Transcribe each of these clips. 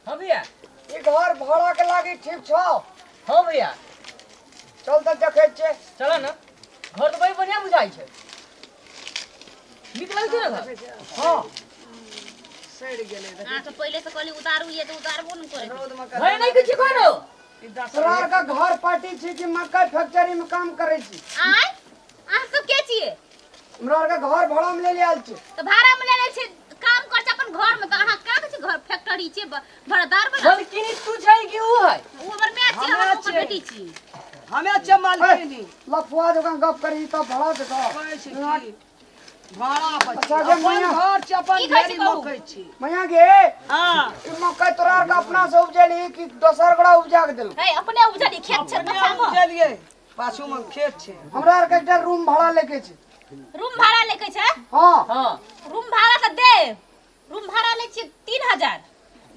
हाँ भैया। ई घर भाड़ा के लागी ठीक छौ? हाँ भैया। चल तऽ देखै छियै। चलो ना, घर तऽ बड़ी बढ़िया बुझाइ छै, नीक लगै छै ने घर? हाँ। सड़ि गेलै। अहाँके पहिले से कहली उतारू ये तऽ उतारबो नहि करै। रौद मे घर नहि किछु कोनो। ई दस तोरा आर के घर पार्टी छी कि मकई फैक्ट्री में काम करै छी? आय, अहाँ सब के छियै? हमरा आर के घर भाड़ा में ले आयल छी। तऽ भाड़ा मे लेने छै, काम कर छै अपन घर मे, तऽ अहाँ का कहै छै घर फैक्ट्री छै भाड़ादार बला? मलकिनी तू छै कि ऊ है? ओ हमर माय छै, हमे हम ओकर छियै। बेटी छी। हमे छियै मालकिनी। लफुआ जकाँ गप करी तब भाड़ा देतौ। कहै छै की भाड़ा पर अच्छा, छी। गे अपन मैया। घर छै, अपन की कहै छै ढेरी कहू? मकई छी। मैया गे। हाँ। ई मकई तोरा आर के अपना से उपजेली कि दोसर गोड़ा उपजा के देलू? हे, अपने उपजली, खेत छै अपने कथा मे। उपजेलियै, पाछू मे खेत छै। हमरा आर के एकटा रूम भाड़ा लेके छै। रूम भाड़ा लेके छै? हाँ। हाँ। रूम भाड़ा तऽ दे, रूम भाड़ा लै छियै 3000।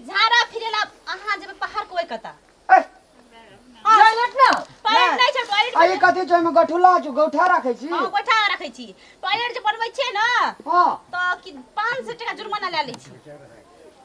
झाड़ा फिरेला अहाँ जेबै पहाड़ के ओहि कता। ए, टॉयलेट ना? टॉयलेट नहि छै, टॉयलेट आ ई कथी छै ओहिमे? गठुला छौ, गौठा राखै छी? हँ, गोइठा रखै छी। टॉयलेट जे बनबै छियै ने हाँ। तऽ कि 500 टका जुर्माना लए लै छी,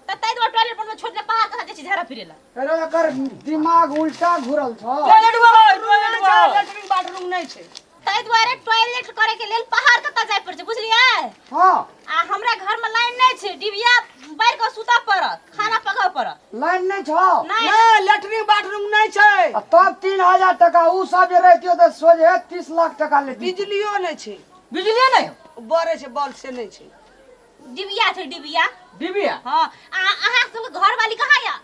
तऽ ताहि दुआरे टॉयलेट बनबै छोड़ि देलियै, पहाड़ कता जाइ छी झाड़ा फिरेला। अरे एकर दिमाग उल्टा घुरल छौ। टॉयलेट हुआ, टॉयलेट नहि छै, हुआ। लेटरिन बाथरूम नहि छै। ताहि दुआरे टॉयलेट करे के लेल पहाड़ कतऽ जाय पड़ै छै, बुझलियै? हाँ। आ हमरा घर में लाइन नहि छै, डिबिया बारि कऽ सुतऽ पड़त, खाना पकबऽ पड़त। लाइन नहि छौ? नहि। नहि, लेटरिन बाथरूम नहि छै। आ तब 3000 टका उ सब जे रहितियो तऽ सोझे 30 लाख टका लेती। बिजलियो नहि छै। बिजली नहि? बरै छै बल्ब से नहि छै। डिबिया छै, डिबिया। डिबिया? हाँ। आ अहाँ सबके घरवाली कहाँ यऽ?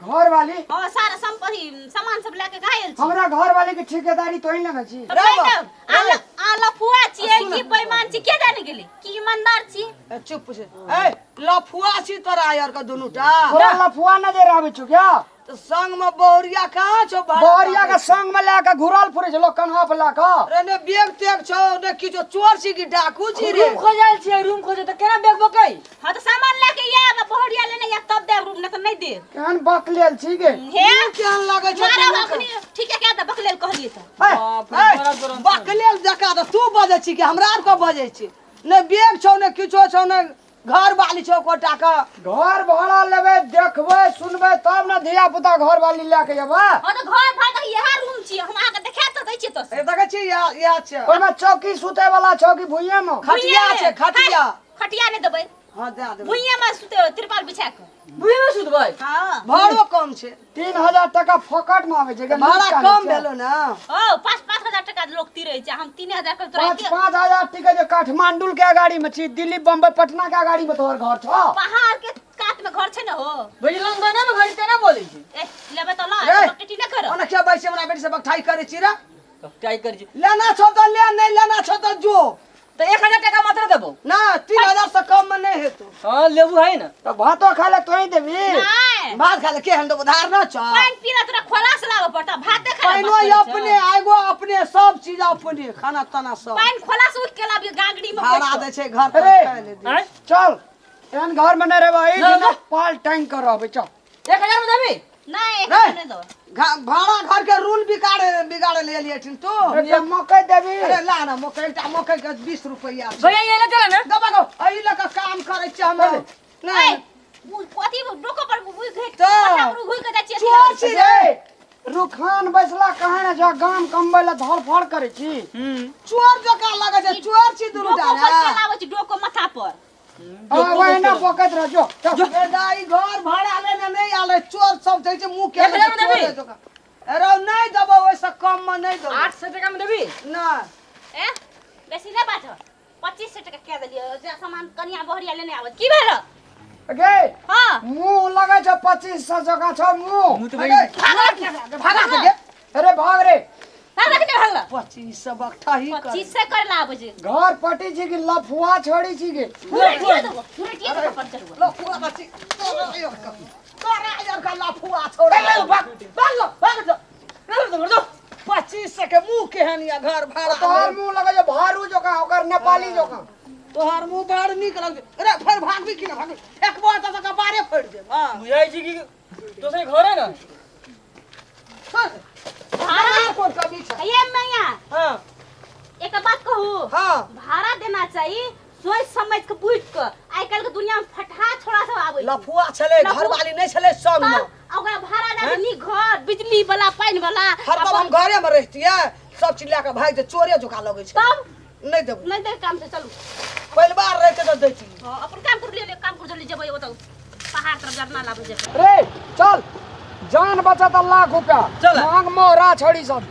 घर वाली? हाँ, सारा संपत्ति सामान सब लए के कहाँ आयल छी? हमरा घर वाली के ठेकेदारी तोही लेने छी। तऽ नहि देब। आ लफुआ छियै कि बेईमान छी के जाने गेलै, कि ईमानदार छी? ए, चुप छै। ए लफुआ छी तोरा यार के दुनू टा। तोरा लफुआ नजर आबै छौ क्या? तऽ संग में बहुरिया कहाँ छौ? भाड़ा बहुरिया के ताकै संग में लए के घुरल फुरै छै लोक कन्हा पर लए के। रे ने बेग तेग छौ ने किछो, चोर छी कि डाकू छी रे? रूम खोजल छियै, रूम खोजे तऽ केना बेग बकै? हाँ तऽ सामान लए के आयब आ बहुरिया लेने आयब तब देब रूम, नहि तऽ नहि देब। केहन बकलेल छी गे? हे। केहन लगै छौ? मारब दुनू के? अखनी। ठीके कह दे, बकलेल कहलियै तऽ। ए, बाप रे, बड़ा गरम छै। बकलेल जकाँ तऽ तू बजै छी कि हमरा आर के बजै छी? ने बेग छौ ने किछो छौ, ने घर वाली छौ कोटा के। घर भाड़ा लेबै, देखबै सुनबै तब ने धिया पुता घर वाली लए के जेबै। हाँ तऽ घर भाड़ा इएह रूम छियै, हम अहाँके देखा तऽ दै छियै तऽ। ए देखै छी, इएह इएह छै। ओहिमे चौकी सुतै वाला छौ कि भुइये मे? खटिया छै, खटिया। खटिया नहि देबै। हाँ, दए देबै। भुइये मे सुते, तिरपाल बिछा के। भुइये मे सुतबै? हाँ। भाड़ो कम छै। 3000 टका फोकट मे आबै छै गे, भाड़ा लूट कम काटै छै। भेलो ने। ओ 5-5 हजार टका लोक तीरै छै, हम 3000 के तोरा 5 5000 टिके जे काठमांडू के अगाड़ी में छी, दिल्ली बम्बई पटना के अगाड़ी में तोहर घर छौ? पहाड़ के कात में घर छै ने हो। बुझलौं तऽ ने घर तेना बोलै छै। ए, लेबै तऽ ल, रे। टेटी नहि कर। ओना क्या बैसे हमरा बेटी से बकठाई करै छी रे? काय कर छी? लेना छौ तऽ ले, नहीं लेना छौ तऽ जो। तऽ 1000 टका मात्र देबो। ना, 3000 से कम में नहीं हेतौ। हाँ, लेबू है ना। तऽ भातो खा ले तोही देबी। नहि। भात खा ले केहन देबो, धार न छौ। पानि पीला तोरा खोला से लाबऽ पड़तौ, भाते खाय पानिओ अपने, आगो अपने, सब चीज अपने, खाना ताना सब। पानि खोला से उठ के लाबियो गागड़ी में। भाड़ा दै छै घर पर। अरे। खाय ले दे। आँय? चल, एहन घर में नहीं रहबै, ना, ना। पाल टांग कर रहबै, चल। 1000 में देबी? नहि, एक रे। हजार नहि देबो। भाड़ा घर के रूल बिगाड़े बिगाड़े ले लिए तू। एकटा मकई देबी? अरे ला ना मकई, एकटा मकई के 20 रुपया छै। भैया, ये ले चल ना। गबा गो, एहि लऽ कऽ काम करै छियै हम। अरे। नहि। ए, उ कथी डोको पर उघि घुइ तऽ। माथा पर उघि के जाइ छियै। चोर छी रे। रुखान बैसला कहे ने जा गाम कमबै ला धड़फड़ करै छी। चोर जकाँ लगै छै, चोर छी दुनू डोको टा पर रे। चलाबै छै डोको माथा पर। हाँ, वही ना पकड़ रह जो, चल। ए दाई, घर भाड़ा लेने नहि आयल है, चोर सब छै मुँह के 1000 में देबी? अरे नहि देबो, ओहिसँ कम मे नहि देबो। 800 टका में देबी? नहि। ए, बेसी नहि बाजह, 2500 टका कए देलियै जे सामान कनिया बहरिया लेने आबै की भेल? गे। हाँ। मुंह लगै छौ 2500 जकाँ छौ मुंह। मुँह तऽ अरे, भागा। भागा गे। अरे भाग रे। भागला कि नहि भागला? 2500 बकठाही कर। 2500 करे ला आबै छै। घर पटी छी कि लफुआ छोड़ी छी गे? हुरटिया देबो, हुरटिया देबो पर चढ़बो। लफुआ बच्ची तोरा यार का, तोरा यार का लफुआ छोड़ा। भाग भाग भाग जा। 2500 के मुंह केहन या घर भाड़ा। तोहर मुंह लगै छौ भारू जकाँ, ओकर नेपाली जकाँ। तोहर मुंह बड़ नीक लग। अरे फेर भागबी कि ना भागबी? फेकबो तऽ कपारे फोड़ि देब। हाँ। बुझाइ छी कि दोसर घर है ना। छोड़। भाड़ा कोन कमी छै? ये मैया। हाँ। एक बात कहू? हाँ। भाड़ा देना चाहिए, सोच समझ के बुझ के आइ काल्हि के दुनिया में फटहा छोड़ा सब आबै छै। लफुआ छलै घरवाली नहि छलै संग मे तब आ ओकरा भाड़ा दए नीक घर बिजली वाला पानि वाला हरदम हम घरे मे रहितियै सब चीज लए कऽ भागि जे चोरे जोका लगै छै तब नहि देबो नहि दे काम से चलू परिवार रहिते तऽ दैती हाँ अपन काम कर लियो काम कर जल्दी जेबै ओतऽ पहाड़ तरफ जरना लाबै जेबै रे चल जान बचत लाख रुपया चल। मांग मोहरा छड़ी सब।